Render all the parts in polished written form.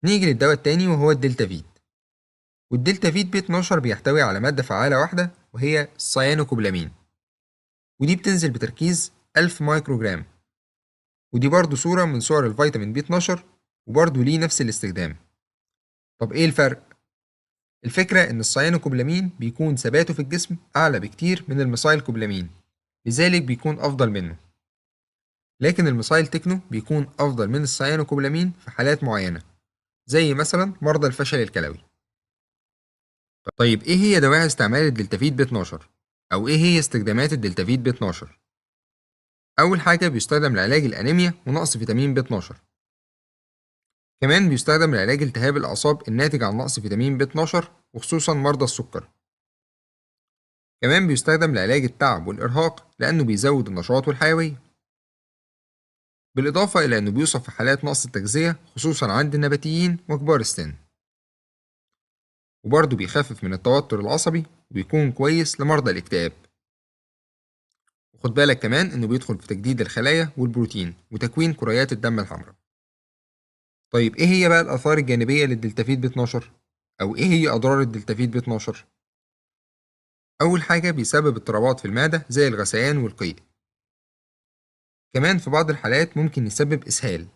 نيجي للدواء التاني وهو الدلتا فيت. والدلتا فيت بي 12 بيحتوي على مادة فعالة واحدة وهي السيانوكوبالامين، ودي بتنزل بتركيز 1000 مايكروجرام، ودي برضو صورة من صور الفيتامين بي 12 وبرضو ليه نفس الاستخدام. طب ايه الفرق؟ الفكرة ان السيانوكوبالامين بيكون ثباته في الجسم اعلى بكتير من الميثايل كوبالامين، لذلك بيكون افضل منه. لكن الميثايل تكنو بيكون افضل من السيانوكوبالامين في حالات معينة، زي مثلا مرضى الفشل الكلوي. طيب ايه هي دواعي استعمال الدلتافيت بي 12؟ او ايه هي استخدامات الدلتافيت بي 12؟ اول حاجة بيستخدم لعلاج الانيميا ونقص فيتامين بي 12. كمان بيستخدم لعلاج التهاب الاعصاب الناتج عن نقص فيتامين بي 12 وخصوصا مرضى السكر. كمان بيستخدم لعلاج التعب والارهاق لانه بيزود النشاط والحيوية. بالاضافة الى انه بيوصف في حالات نقص التغذية خصوصا عند النباتيين وكبار السن. وبرضه بيخفف من التوتر العصبي وبيكون كويس لمرضى الاكتئاب. وخد بالك كمان انه بيدخل في تجديد الخلايا والبروتين وتكوين كريات الدم الحمراء. طيب ايه هي بقى الاثار الجانبية للدلتافيت بي 12؟ او ايه هي اضرار الدلتافيت بي 12؟ اول حاجة بيسبب اضطرابات في المعدة زي الغثيان والقيء. كمان في بعض الحالات ممكن يسبب اسهال،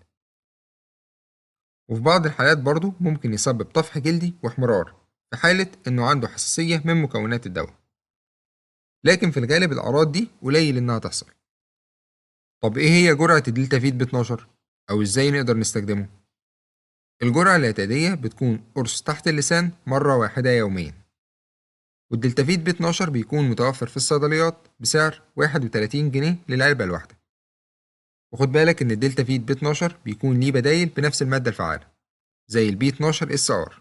وفي بعض الحالات برضه ممكن يسبب طفح جلدي واحمرار في حالة إنه عنده حساسية من مكونات الدواء. لكن في الغالب الأعراض دي قليل إنها تحصل. طب إيه هي جرعة الدلتافيت بي 12؟ أو إزاي نقدر نستخدمه؟ الجرعة الاعتيادية بتكون قرص تحت اللسان مرة واحدة يوميا. والدلتافيت بي 12 بيكون متوفر في الصيدليات بسعر 31 جنيه للعلبة الواحدة. وخد بالك إن الدلتافيت بي 12 بيكون ليه بدايل بنفس المادة الفعالة زي البي 12 SR،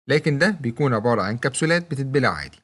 لكن ده بيكون عبارة عن كبسولات بتتبلع عادي.